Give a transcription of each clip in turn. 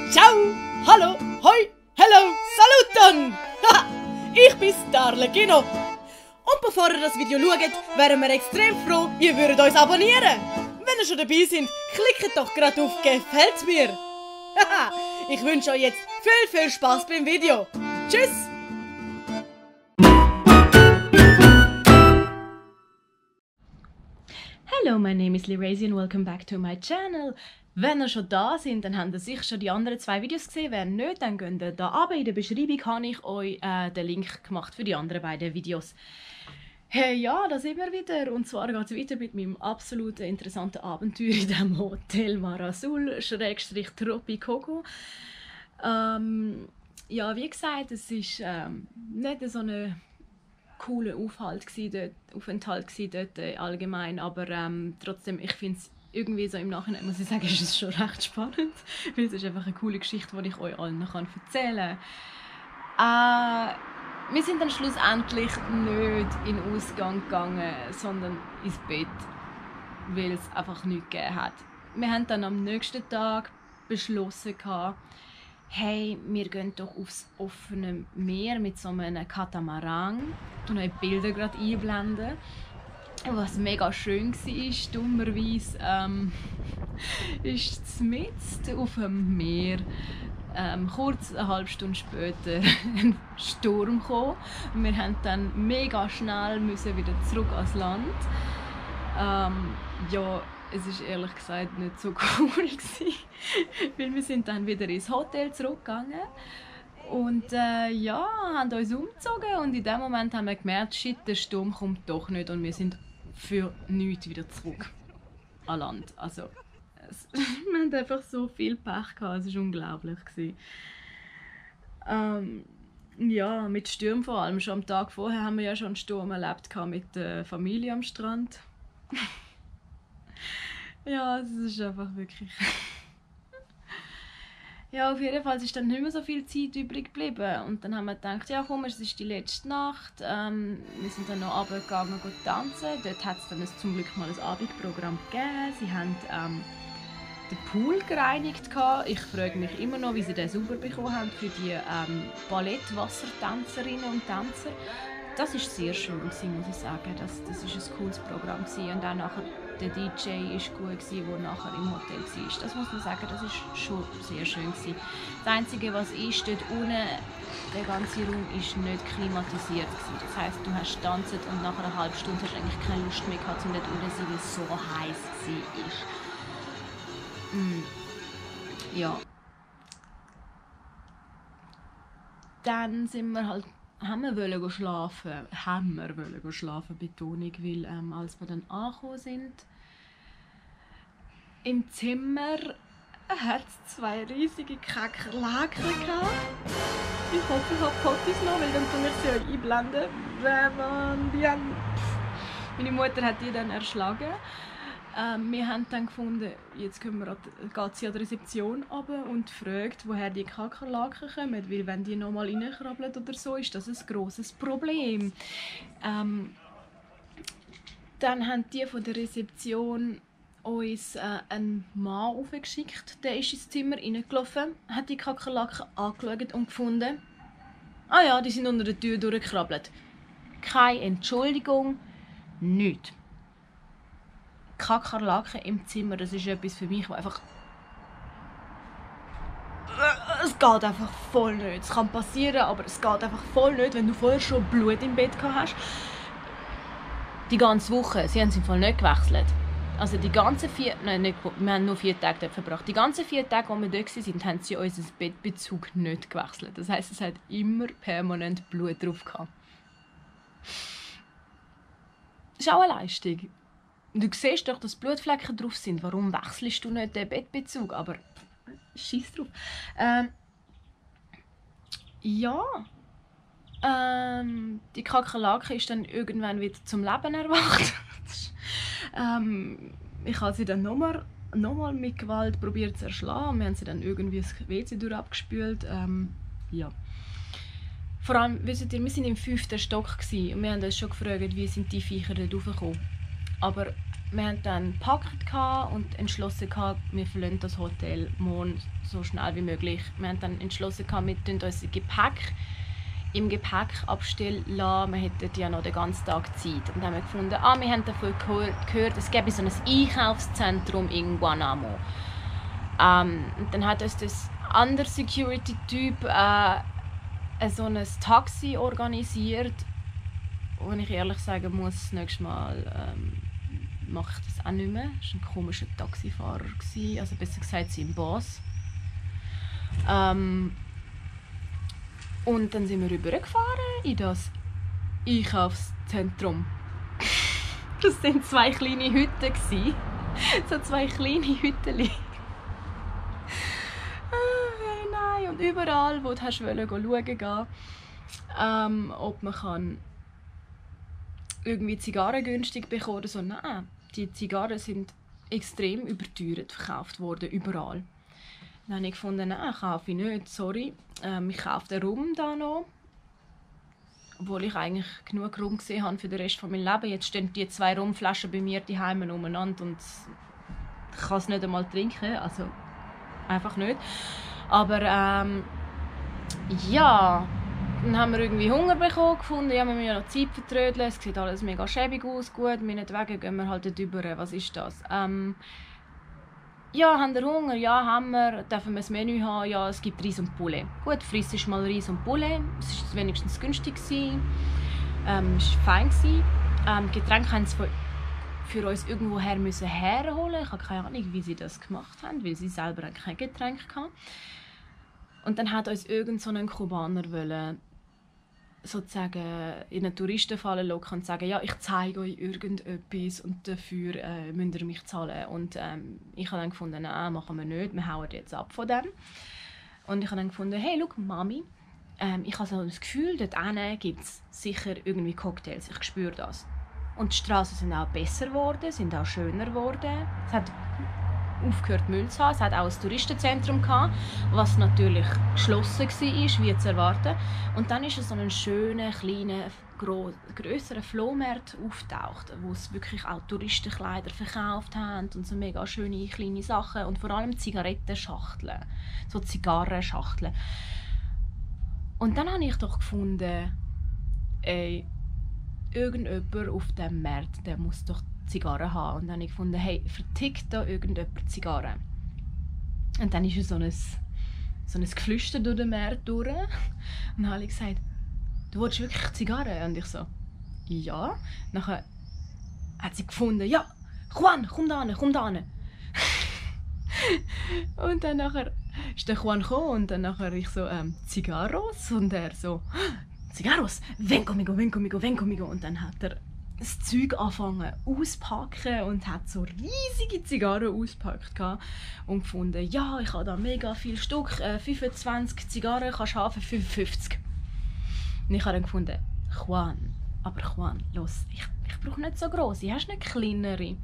Ciao, hallo, hoi, hello, saluton! Ich bin Darlegino. Und bevor ihr das Video schaut, wären wir extrem froh, ihr würdet uns abonnieren. Wenn ihr schon dabei seid, klickt doch gerade auf «Gefällt mir». Ich wünsche euch jetzt viel Spaß beim Video. Tschüss! Hello, my name is Lirazy and welcome back to my channel. Wenn ihr schon da seid, dann habt ihr sicher schon die anderen zwei Videos gesehen. Wenn nicht, dann geht ihr da runter. In der Beschreibung habe ich euch den Link gemacht für die anderen beiden Videos. Hey, ja, da sind wir wieder. Und zwar geht es weiter mit meinem absolut interessanten Abenteuer in dem Hotel Mar Azul / Tropicoco. Ja, wie gesagt, es war nicht so ein cooler Aufenthalt dort allgemein, aber trotzdem, ich finde es irgendwie so im Nachhinein, muss ich sagen, ist es schon recht spannend, weil es ist einfach eine coole Geschichte, die ich euch allen erzählen kann. Wir sind dann schlussendlich nicht in den Ausgang gegangen, sondern ins Bett, weil es einfach nichts gegeben hat. Wir haben dann am nächsten Tag beschlossen, hey, wir gehen doch aufs offene Meer mit so einem Katamaran. Ich blende euch Bilder gerade einblenden. Was mega schön war, dummerweise, ist es mitten auf dem Meer. Kurz eine halbe Stunde später ein Sturm gekommen. Wir mussten dann mega schnell wieder zurück ans Land. Ja, es war ehrlich gesagt nicht so cool, weil wir sind dann wieder ins Hotel zurückgegangen und ja, haben uns umgezogen und in dem Moment haben wir gemerkt, shit, der Sturm kommt doch nicht und wir sind für nichts wieder zurück an Land. Also, wir hatten einfach so viel Pech gehabt, es war unglaublich. Ja, mit Stürmen vor allem. Schon am Tag vorher haben wir ja schon einen Sturm erlebt mit der Familie am Strand. Ja, es ist einfach wirklich... Ja, auf jeden Fall ist dann nicht mehr so viel Zeit übrig geblieben. Und dann haben wir gedacht, ja komm, es ist die letzte Nacht. Wir sind dann noch runtergegangen tanzen. Dort hat es dann zum Glück mal ein Abendprogramm gegeben. Sie haben den Pool gereinigt. Ich frage mich immer noch, wie sie den sauber bekommen haben für die Ballettwassertänzerinnen und Tänzer. Das war sehr schön, muss ich sagen. Das war ein cooles Programm. Und auch nachher der DJ war gut, der nachher im Hotel war. Das muss man sagen, das war schon sehr schön. Das Einzige, was ist, dort unten, der ganze Raum war nicht klimatisiert. Das heisst, du hast getanzt und nach einer halben Stunde hast du eigentlich keine Lust mehr gehabt, um dort unten zu sein, weil es so heiß war. Ja. Dann sind wir halt haben wir wollen schlafen, Betonung, weil als wir dann angekommen sind, im Zimmer hat es 2 riesige Kakerlaken gehabt. Ich hoffe, ich habe Fotos noch, weil dann kann ich sie euch einblenden. Meine Mutter hat die dann erschlagen. Wir haben dann gefunden, jetzt geht sie an die Rezeption runter und fragt, woher die Kakerlaken kommen, weil wenn die nochmal reinkrabbeln oder so, ist das ein grosses Problem. Dann haben die von der Rezeption uns einen Mann aufgeschickt, der ist ins Zimmer reingelaufen, hat die Kakerlaken angeschaut und gefunden, ah ja, die sind unter der Tür durchgekrabbelt. Keine Entschuldigung, nichts. Kakerlaken im Zimmer, das ist etwas für mich, was einfach... Es geht einfach voll nicht. Es kann passieren, aber es geht einfach voll nicht, wenn du vorher schon Blut im Bett hast. Die ganze Woche, sie haben es im Fall nicht gewechselt. Also die ganzen 4... Nein, nicht, wir haben nur 4 Tage dort verbracht. Die ganzen 4 Tage, wo wir dort waren, haben sie unseren Bettbezug nicht gewechselt. Das heisst, es hat immer permanent Blut drauf gehabt. Das ist auch eine Leistung. Du siehst doch, dass Blutflecken drauf sind. Warum wechselst du nicht den Bettbezug? Aber scheiß drauf. Ja. Die Kakerlake ist dann irgendwann wieder zum Leben erwacht. Ich habe sie dann nochmal mit Gewalt probiert zu erschlagen. Wir haben sie dann irgendwie das WC durchabgespült. Ja. Vor allem, wisst ihr, wir waren im 5. Stock und wir haben uns schon gefragt, wie sind die Viecher dort raufgekommen. Aber wir haben dann gepackt und entschlossen, wir verlassen das Hotel morgen so schnell wie möglich. Wir haben dann entschlossen, wir tun unser Gepäck im Gepäck abstellen lassen. Wir hätten ja noch den ganzen Tag Zeit. Und dann haben wir gefunden, wir haben davon gehört, es gäbe so ein Einkaufszentrum in Guanamo. Und dann hat uns das andere Security-Typ so ein Taxi organisiert. Und ich ehrlich sagen muss, das nächste Mal mache ich das auch nicht mehr. Das war ein komischer Taxifahrer, also besser gesagt sein Boss. Und dann sind wir rübergefahren in das Einkaufszentrum. Das waren 2 kleine Hütten. So 2 kleine Hütten. Nein, und überall, wo du schauen gehen, ob man irgendwie Zigarren günstig bekommen oder so. Nein, die Zigarren sind extrem überteuert verkauft worden, überall. Dann habe ich gefunden, nein, kaufe ich nicht, sorry. Ich kaufe den Rum da noch. Obwohl ich eigentlich genug Rum gesehen habe für den Rest von meinem Leben. Jetzt stehen die 2 Rumflaschen bei mir daheim umeinander und ich kann es nicht einmal trinken. Also einfach nicht. Aber ja, dann haben wir irgendwie Hunger bekommen, gefunden, ja, wir müssen ja noch Zeit vertrödeln, es sieht alles mega schäbig aus, gut, meinetwegen gehen wir halt dort rüber, was ist das? Ja, haben wir Hunger? Ja, haben wir. Dürfen wir ein Menü haben? Ja, es gibt Reis und Poulet. Gut, friss ist mal Reis und Poulet. Es war wenigstens günstig. Es war fein. Getränke haben sie für uns irgendwo herholen. Ich habe keine Ahnung, wie sie das gemacht haben, weil sie selber kein Getränk hatten. Und dann hat uns irgend so ein Kubaner wollen, sozusagen in eine Touristenfalle locken und sagen, ja, ich zeige euch irgendetwas und dafür müsst ihr mich zahlen. Und ich habe dann gefunden, nein, machen wir nicht, wir hauen jetzt ab von dem. Und ich habe dann gefunden, hey, schau, Mami, ich habe so das Gefühl, dort hinten gibt es sicher irgendwie Cocktails, ich spüre das. Und die Straßen sind auch besser geworden, sind auch schöner geworden. Es hat aufgehört Müll zu haben. Es hat auch ein Touristenzentrum gehabt, was natürlich geschlossen war, wie zu erwarten. Und dann ist so ein schöner, kleiner, grösserer Flohmarkt auftaucht, wo es wirklich auch Touristenkleider verkauft haben und so mega schöne kleine Sachen und vor allem Zigarettenschachteln, so Zigarrenschachteln. Und dann habe ich doch gefunden, irgendjemand auf diesem Markt, der muss doch Zigarren haben. Und dann habe ich gefunden, hey, vertickt da irgendjemand Zigarren? Und dann ist so ein Geflüster durch den Markt durch. Und dann habe ich gesagt, du willst wirklich Zigarren? Und ich so, ja. Nachher hat sie gefunden, ja, Juan, komm da hin. Und dann nachher ist der Juan gekommen und dann nachher ich so, Zigarros? Und er so, Zigarros, ven conmigo. Und dann hat er das Zeug angefangen auspacken und hat so riesige Zigarren ausgepackt und gefunden, ja, ich habe da mega viel Stück, 25 Zigarren kannst du haben für 55. Und ich habe dann gefunden, Juan, los, ich brauche nicht so grosse, hast du nicht kleinere?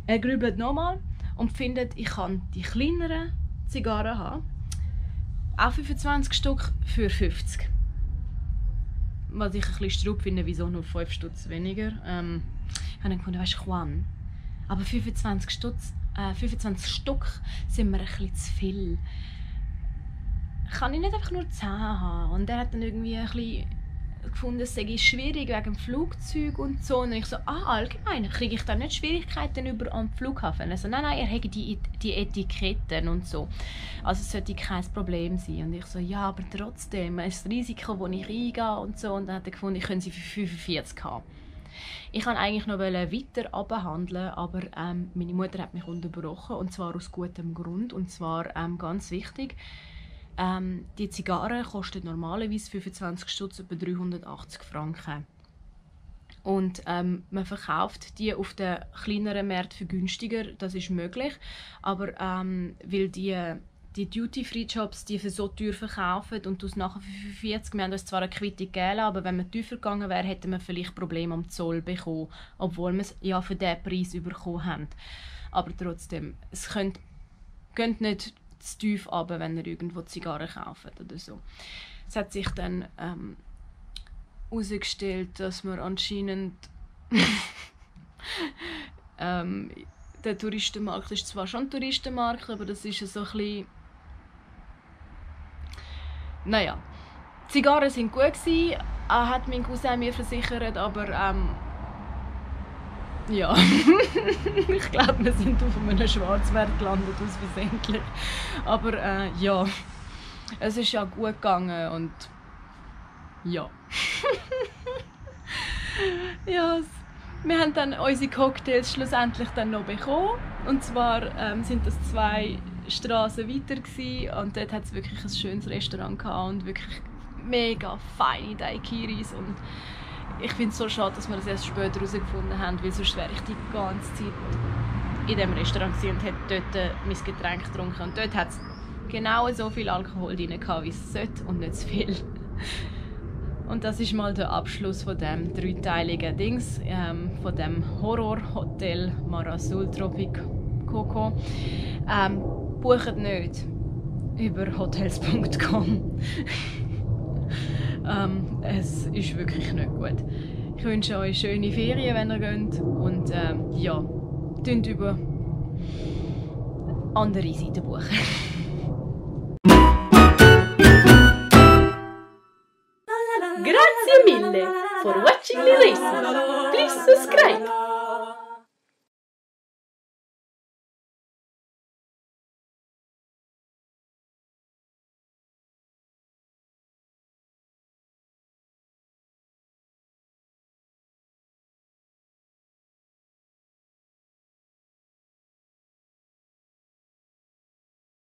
Er grübelt nochmal und findet, ich kann die kleineren Zigarren haben, auch 25 Stück für 50. Was ich ein bisschen straub finde, wieso nur 5 Stutz weniger. Ich habe dann gefunden, weisst du, Juan, aber 25 Stück sind mir ein bisschen zu viel. Kann ich nicht einfach nur 10 haben? Und er hat dann irgendwie ein bisschen gefunden, es sei schwierig wegen dem Flugzeug und so. Und ich so, allgemein, kriege ich da nicht Schwierigkeiten über am Flughafen? Also nein, er hätte die Etiketten und so. Also es sollte kein Problem sein. Und ich so, ja, aber trotzdem, es ist das Risiko, das ich eingehe und so. Und dann hat er gefunden, ich könnte sie für 45 haben. Ich wollte eigentlich noch weiter abhandeln, aber meine Mutter hat mich unterbrochen, und zwar aus gutem Grund. Und zwar ganz wichtig, die Zigarren kosten normalerweise 25 Stutz etwa 380 Franken. Und man verkauft die auf den kleineren Märkten für günstiger, das ist möglich. Aber weil die Duty-Free-Shops die für so teuer verkaufen und das nachher für 45, wir haben uns zwar eine Quittung gegeben, aber wenn man tiefer gegangen wäre, hätten wir vielleicht Probleme am Zoll bekommen, obwohl wir es ja für diesen Preis bekommen haben. Aber trotzdem, es geht nicht zu tief runter, wenn ihr irgendwo Zigarren kauft oder so. Es hat sich dann herausgestellt, dass wir anscheinend Der Touristenmarkt ist zwar schon ein Touristenmarkt, aber das ist so ein bisschen... Naja, die Zigarren waren gut gewesen, hat mein Cousin mir versichert, aber ja, ich glaube, wir sind auf einem Schwarzmarkt gelandet, aus versehentlich. Aber ja, es ist ja gut gegangen und ja. Ja, wir haben dann unsere Cocktails schlussendlich dann noch bekommen. Und zwar sind das 2 Straßen weiter gewesen, und dort hat es wirklich ein schönes Restaurant gehabt und wirklich mega feine Daiquiris. Und ich finde es so schade, dass wir das erst später herausgefunden haben, weil sonst wäre ich die ganze Zeit in diesem Restaurant gewesen und hätte dort mein Getränk getrunken. Und dort hat es genau so viel Alkohol drin gehabt, wie es sollte, und nicht zu viel. Und das ist mal der Abschluss von dem 3-teiligen Dings, von dem Horror-Hotel Mar Azul Tropico. Bucht nicht über hotels.com. Es ist wirklich nicht gut. Ich wünsche euch schöne Ferien, wenn ihr geht. Und ja, tönt über andere Seiten buchen. Grazie mille for watching the lesson. Please subscribe.